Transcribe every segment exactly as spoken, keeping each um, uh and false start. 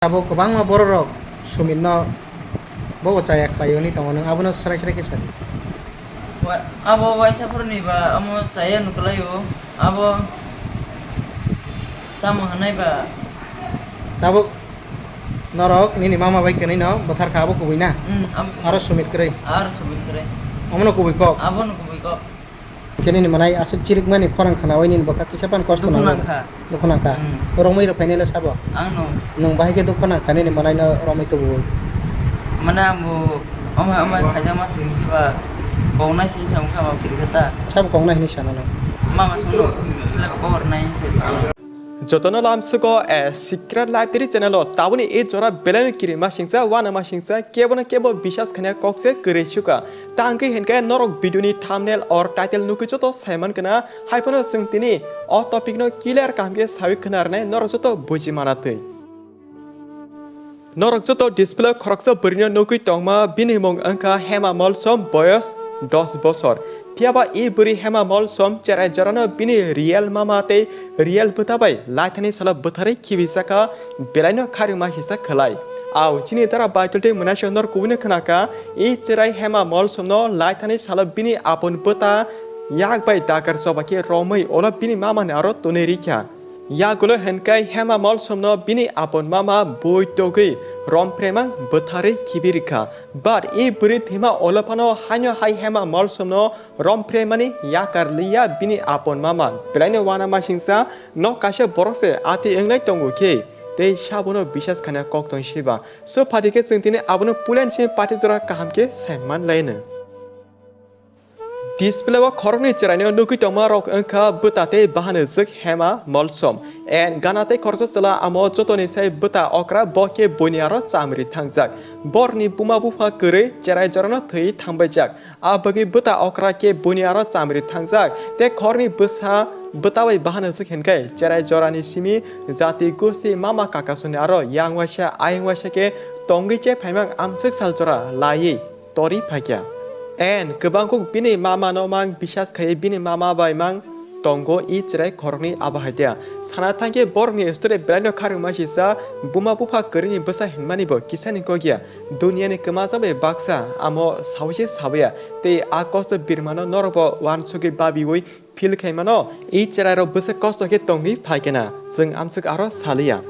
Abo kwbangma bororok Sumitno bo chaya khlaio hinwi tongo, nwng abono srai srai khe sa di. Wa-, abo waisa phorni ba amo chaya nukhlaio, abo tamo hwnai ba. Tabuk norok nini mama bai kwnwi no bwthar kha, abo kubui na? Hmm, abo kubui. Aro Sumit kwrwi? Aro Sumit kwrwi. Omono kubui kok? Abono kubui kok. Khe nini mwnai aswk chirikmani khorang khnaui nini bwkha kisa phano kosto nango. Dukhu nangkha. Dukhu nangkha. Hmm. Romwi rw phainai le sabo? Ang no. Nwng bahai khe dukhu nangkha nini mwnaino romwi tubuwi? Mane ang bo omo omo khaijak ma sing khe ba koknai sing sa wngkha ma kiri khe ta. Sabo koknai hinwi sana no? Mama songno sile koknai hinwi se. Jotono lamsugo a Secret Library channel o tabuni e jora belai no kiri ma singsa, wana ma singsa, kebo no kebo bisas khania kok se kwrwi suka. Tangwi hinkhe norok video ni thumbnail or title nugwi joto saiman kana, hai phano chwng tini o topic no clear kaham khe sawi khna rwnai norok joto buji mana twi. Norok joto display o khoroksa bwrwino nugwi tongma, bini mung wngkha Hema Molsom, boyos dos bosor. Phiyaba e bwrwi Hema Molsom cherai jorano bini real mama tei real bwta bai laithani salo bwtharwi khibijakha, belaino kharima hisa khwlai. Au chini dara Baitol tei mwnaisong norok kubuino khwnakha, e cherai Hema Molsomno laithani salo bini apon bwta yak bai dakar choba khe romwi ulo bini mamani aro tonwi rikha. Yagulo hinkai Hema Molsomno bini apon mama bui togwi rompremang bwtharwi khibi rikha. But e bwrwi thwima ulo phano haino hai Hema Molsomno rompremani yakar liya bini apon mama. Belaino wana masingsa nok kaisa borok se ati wnglai tongo khe tei sabono bisas khana kok tong siba. So phati khe chwng tini abono pulen se pati jora kaham khe sai man laino. Display o khoroknwi chwraino nugwi tongma rok wngkha bwta tei bahanajwk Hema Molsom. And gana tei khoroksa chwla amo jotoni sai bwta okra, bo khe buini aro chamri thangjak. Borni buma bupha kwrwi cherai jorano thwi thangbaijak. A bagwi bwta okra khe buini aro chamri thangjak. Tei khorni bwsa bwta bai bahanajwk hinkai cherai jorani simi jati gosti mama kakasoni aro yang waisa ayang waisa khe tongwi che phaimang amswk sal jora laiwi tori phaikha. And kwbangkuk bini mama no mang bisas khai bini mama bai mang tongo i chwrai khoroknwi abo hai dia. Sana thangkhe borokni story belaino kharwngma sisa buma bupha kwrwini bwsa hinmani bo kisani kok ya. Duniani kwmajak bai baksa amo sawi se sawi ya. Tei a kosto birmano norok bo uansugwi babiwi feel khai mano, i cherai rok bwswk kosto khe tongwi phai khe na, chwng amswk aro saliya.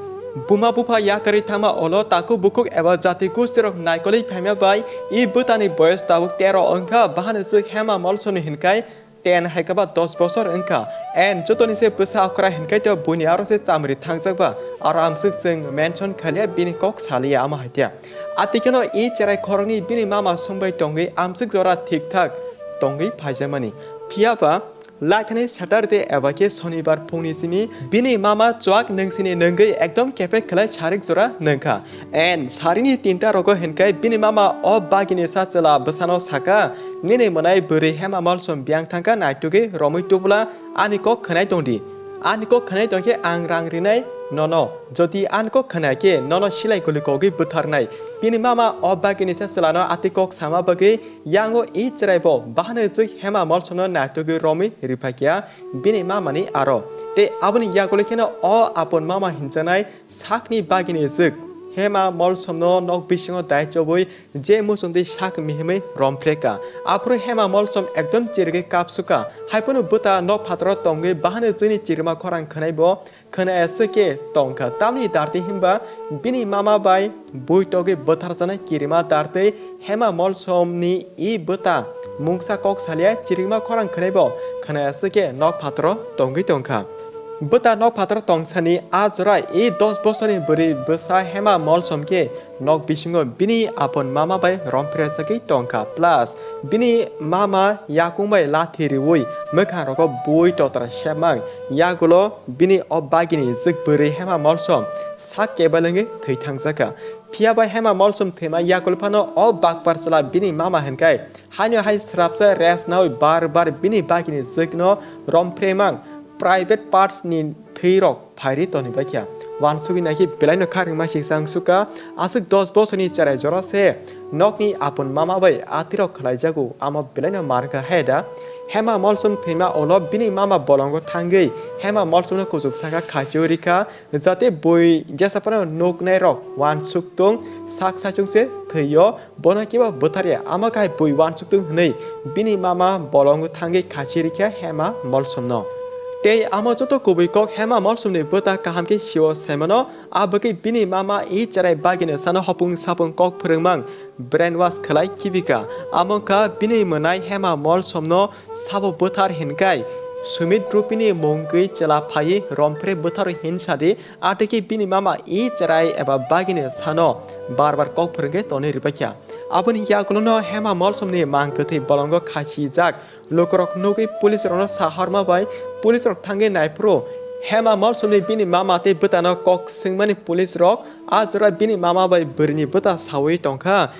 Buma bupha yakarwi thangma ulo takhuk bukhuk eba jati gosti rok naikolwi phaima bai i bwtani boyos tabuk tero wngkha, bahani swk Hema Molsomni hinkai ten hai khe ba dos bosor wngkha. And jotoni se bwsa okra hinkai to buini aro se chamri thangjak ba, aro amswk chwng mention khaliya bini kok saliya amo hai tiya. Ati kheno i cherai khoroknwi bini mama songbai tongwi amswk jora thik thak tongwi phaijamani. Phiya ba, Laithani Saturday eba khe Sonibar phungni simi bini mama chuak nungsini nungwi ekdom kepek khlai sarik jora nungkha. And sarini tinta rogo hinkai bini mama o bagini sa chwla bwsano saka, "Nini mwnai bwrwi Hema Molsom biyang thangkha naitugwi romwi tubula ani kok khwnai tongdi. Ani kok khwnai tongkhe ang rang rinai nono. Jodi ani kok khwnai khe nono silai guli kogwi bwtharnai." Bini mama o bagini sa chwlano atwi kok sama bagwi Yango i chwrai bo bahanajwk Hema Molsomno naitugwi romwi riphaikha bini mamani aro. Tei aboni yagulo kheno o apon mama hinjaknai sakni bagini jwk Hema Molsomno nok bisingo dai chobwi je muchungtwi sak mihimwi romphrekha. Aphuru Hema Molsom ekdom chirigwi kapsukha. Haiphano bwta nok phataro tongwi bahanajwkni chirima khorang khwnai bo khwnaya se khe tongkha. Tamni dartwi hinba bini mama bai bui togwi bwtharjaknai kirima dartwi Hema Molsomni i bwta mungsa kok salia chirikma khorang khwnai bo khwnaya se khe nok phataro tongwi tongkha. Bwta nok phataro tongsani a jora i dos bosorni bwrwi bwsa Hema Molsom khe nok bisingo bini apon mama bai romphre sagwi tongkha, plus bini mama yakung bai lathi riwi mwkhang rogo bui totra sepmang, yagulo bini o bagini jwk bwrwi Hema Molsom sak kebalengwi thwi thangjakha. Phiya bai Hema Molsom thwima yagulo phano o bakpar chwla bini mama hinkai haino hai srapsa res nawi bar bar bini bagini jwkno romphre mang private parts ni thwi rok phairi toni baikha. Wansugwi naikhe belaino kharwngma siksa wngsukha, aswk dos bosorni cherai jora se nokni apon mama bai atirok khlaijago, amo belaino markha hai da. Hema Molsom thwima ulo bini mama bolongo thangwi Hema Molsomno kuchuk saka khachiui rikha, jate bui jesa phano nuknairok uansuk tung, sak saichung se thwio, bono kebo bwtharya, amo khai bui uansuk tung hwnwi bini mama bolongo thangwi khachi rikha Hema Molsomno. Tei amo joto kubui kok Hema Molsomni bwta kaham khe sio saimano, a bagwi bini mama i cherai bagini sano hopung sapung kok phwrwngmang brainwash khlai kibika. Amo wngkha bini mwnai Hema Molsomno sabo bwthar hinkai Sumit Rupini mungwi chwla phaiwi romphre bwtharo hinsadi, atwikhe bini mama i cherai eba bagini sano bar bar kok phwrwngwi tonwi rwbaikha. Aboni yagulono Hema Molsomni mang kwthwi bolongo khachijak lukurok nugwi police rokno sahorma bai police rok thangwi naiphuru Hema Molsomni bini mama tei bwtano kok swngmani police rok a jora bini mama bai bwrwini bwta saui tongkha.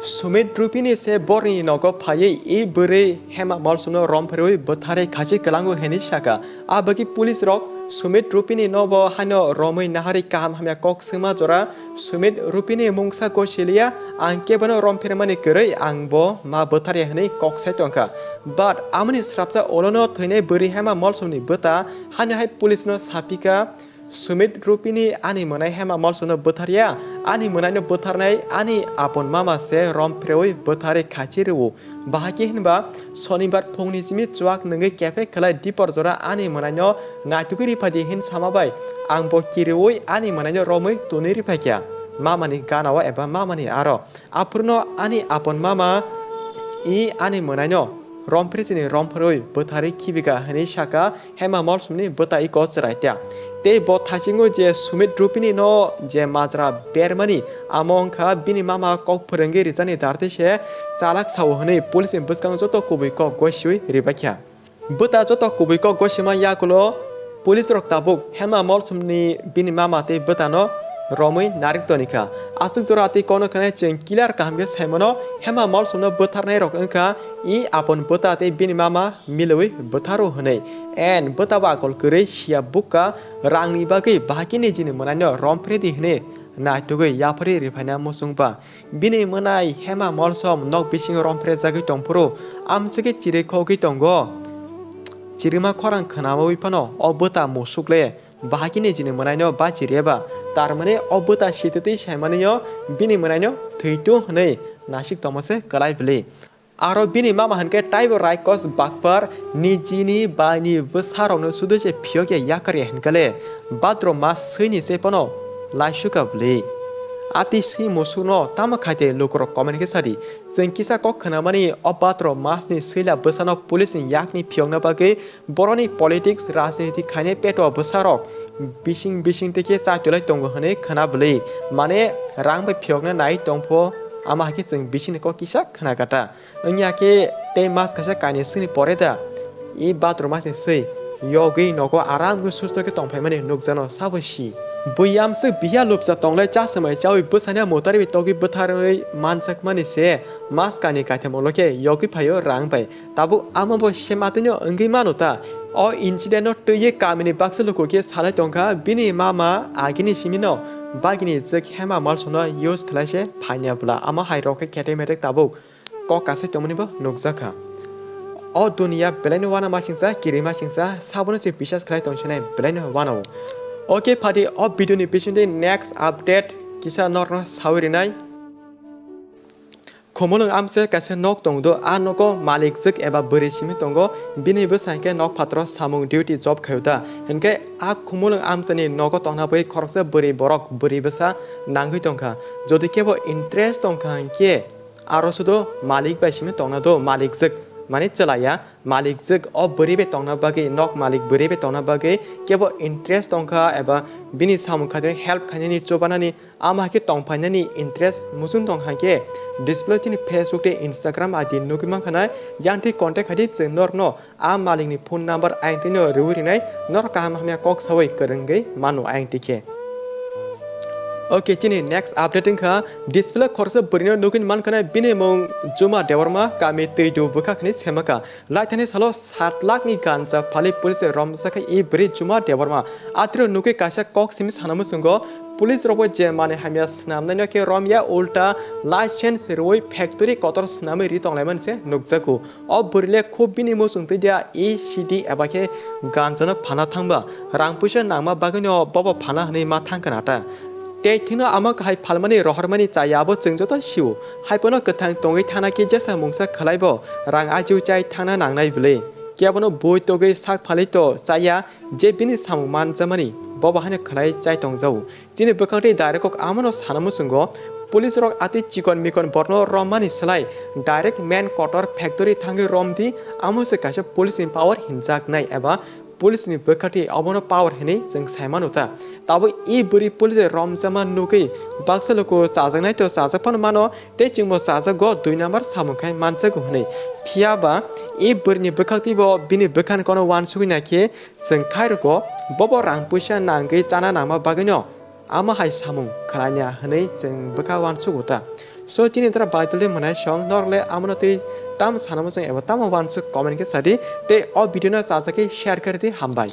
Sumit Rupini se borni nogo phaiwi i bwrwi Hema Molsomno romphreui bwtharwi khachi kwlango hinwi saka. A bagwi police rok Sumit Rupini nobo haino romwi naharwi kaham hamya kok swngma jora Sumit Rupini mungsa gosiliya, ang kebono romphirmani kwrwi ang bo ma bwtharya hwnwi kok sai tongkha. But amoni srapsa olono thwinai bwrwi Hema Molsomni bwta haino hai police no sapika, Sumit Rupini ani mwnai Hema Molsomno bwtharya, ani mwnaino bwtharnai ani apon mama se romphreui bwtharwi khachi rwo. Bahai khe hinba Sonibar phungni simi chuak nwngwi kephe khlai dipor jora ani mwnaino naitugwi riphadi hin sama bai ang bo kiriui ani mwnaino romwi tunwi riphaikha mamani ganao eba mamani aro. Aphuruno ani apon mama i ani mwnaino romphre chini romphreui bwtharwi khibika hinwi saka. Hema Molsomni bwta iko chwrai ta. Tei bo thaisingo je Sumit Rupini no je majra bermani, amo wngkha bini mama kok phwrwngwi rijani darti se chalak sao hwnwi police ni bwskango joto kubui kok gosiui ribaikha. Bwta joto kubui kok gosima yagulo police rok tabuk Hema Molsomni bini mama tei bwtano romwi narik tonikha. Aswk jora tei kono khanai chwng clear kaham khe saimano Hema Molsomno bwtharnai rok wngkha i apon bwta tei bini mama milwi bwtharo hwnwi. En bwtabo akol kwrwi siya bukka rangni bagwi bahai khe nijini mwnaino romphre di hwnwi naitugwi yapharwi riphaina muchungba. Bini mwnai Hema Molsom nok bisingo romphre jagwi tongphuru amswkhe chirwi khogwi tongo. Chirima khorang khwnawi phano o bwta musuk le bahai khe nijini mwnaino bachi reba. Tarmani o bwta sititwi saimanio bini mwnaino thwitung hwnwi nasik tongma se kwlai bwlwi. Aro bini mama hinkhe taibo raikos bakpar nijini baini bwsarokno sudu se phiyokya yakarya hinkhe le bhadro mas swini se phano laisuka bwlwi. Ati swi musukno tamo khaite lukurok comment khe sadi. Chwng kisa kok khwnamani o bhadro masni swila bwsano police ni yakni phiyokna bagwi boroni politics rajniti khainai petwa bwsarok bising bising tei khe chaitulai tongo hwnwi khwna bwlwi. Mane rang bai phiyokna nai tongpho, ama hai khe chwng bisingni kok kisa khwna kata. Wngya khe tei mas kaisa kainwi swngni pore da i bhadro masni swi yogwi nogo aram khe susto khe tongphaimani nukjano sabo si. Bui amswk bihiya lupsa tonglai cha swmai chaui bwsani mutari bai togwi bwtharwi manjakmani se mas kainwi kaitham ulo khe yogwi phaio rang bai. Tabuk amo bo se matwino wngwi mano ta. O incident no twiwi kamini baksa luku khe salai tongkha bini mama agini simino bagini jwk Hema Molsomno use khlai se phaina bwla amo hai rok khe khetek metek tabuk kok kasai tongmani bo nukjakha. O duniya belaino wana masingcha, kiri masingcha, sabono se bisas khlai tongsinai belaino wana o. Okay, phadi o video ni bisingtwi next update kisa norno sawi rinai. Khumulwng amse kaisa nok tongdo, a nogo malik jwk eba bwrwi simi tongo, bini bwsa hinkhe nok phataro samung duty job khaio da. Hinkhe a khumulwng amchani nogo tongna bagwi khoroksa bwrwi borok, bwrwi bwsa nangwi tongkha. Jodi kebo interest tongkha hinkhe, aro sudo malik bai simi tongna do, malik jwk, mane chwlaiya, malik jwk o bwrwi bai tongna bagwi, nok malik bwrwi bai tongna bagwi kebo interest tongkha eba bini samung khaitini help khainani, chubanani, ama hai khe tongphainani interest muchung tong hai khe display chini Facebook tei Instagram I D nugwi mankha nai, yang twi contact khai di, chwng norokno a malikni phone number ayang twino rwi rinai, norok kaham hamya kok sawi kwrwngwi mano ayang twi khe. Okay, chini next update wngkha display khoroksa bwrwino nugwi mankha nai, bini mung Juma Debbarma, kami Twidu bwkhak hinwi semakha. Laithani salo sat lakh ni ganja phali police romjakha i bwrwi Juma Debbarma. Atwiro nugwi kaisa kok simi sana muchungo Police rokbo je manwi hamya swnamnaino khe romya, ulta license rwui factory kotor swnamwi ri tonglaimani se nukjago. O bwrwile khub bini muchung twi dia E C D eba khe ganjano phana thangba, rang puisa nangma bagwino bobo phana hwnwi ma thangkha nata. Tei thwino ama kahai phalmani rohormani chaya abo chwng joto sio. Haiphano kwthang tongwi thana khe jesa mungsa khlaibo rang ajiu chai thangna nangnai bwle. Kebono bui togwi sak phalwi to chaya je bini samung manjamani bobo haino khlai chai tongjao. Chini bwkhaktwi direct kok amano sana muchungo, police rok atwi chikon mikon borno rommani slai direct main kotor factory thangwi romdi, amo se kaisa police ni power hinjaknai eba police ni bwkhaktwi obono power hinwi chwng saimano ta. Tabuk e bwrwi police romjama nugwi baksa luku chajaknai to chajak phano mano, tei chwngbo chajakgo dui number samung khai manjago hinwi. Phiyaba e bwrwini bwkhaktwibo bini bwkhani kono uansugwi naikhe chwng khairokgo bobo rang puisa nangwi chana nangma bagwino ama hai samung khlaina hwnwi chwng bwkha uansugo ta. So chini dra baitolwi mwnai song norle amano tei tamo sanamo chwng eba tamo uansuk comment khe sadi tei o video no chajak khe share khe rwdi, hambai.